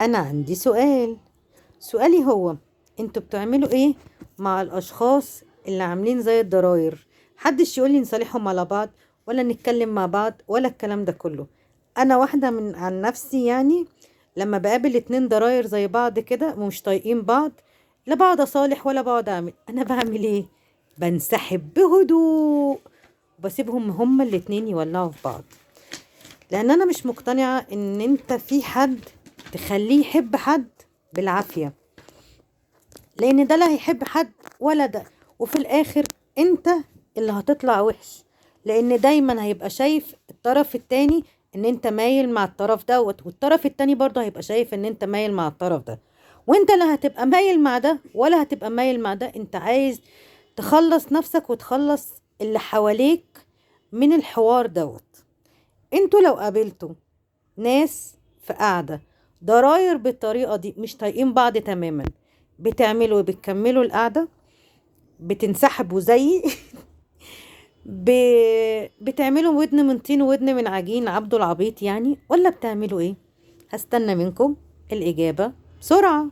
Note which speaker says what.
Speaker 1: أنا عندي سؤال. سؤالي هو انتوا بتعملوا ايه مع الأشخاص اللي عاملين زي الضراير؟ حدش يقولي نصالحهم على بعض ولا نتكلم مع بعض ولا الكلام ده كله. أنا واحدة من عن نفسي، يعني لما بقابل اتنين ضراير زي بعض كده ومش طايقين بعض، لا بقعد أصالح ولا بقعد أعمل. أنا بعمل ايه؟ بنسحب بهدوء وبسيبهم هما الاتنين يولعوا في بعض، لأن أنا مش مقتنعة إن أنت في حد تخليه يحب حد بالعافية، لأن ده لا هيحب حد ولا ده، وفي الآخر أنت اللي هتطلع وحش، لأن دايما هيبقى شايف الطرف التاني إن أنت مايل مع الطرف دوت، والطرف التاني برضه هيبقى شايف إن أنت مايل مع الطرف ده، وأنت لا هتبقى مايل مع ده ولا هتبقى مايل مع ده. أنت عايز تخلص نفسك وتخلص اللي حواليك من الحوار دوت. انتوا لو قابلتوا ناس في قعدة ضراير بالطريقة دي، مش طايقين بعض تماما، بتعملوا بتكملوا القعدة؟ بتنسحبوا زيي؟ بتعملوا ودن من طين وودن من عجين عبده العبيط يعني، ولا بتعملوا ايه؟ هستنى منكم الإجابة بسرعة.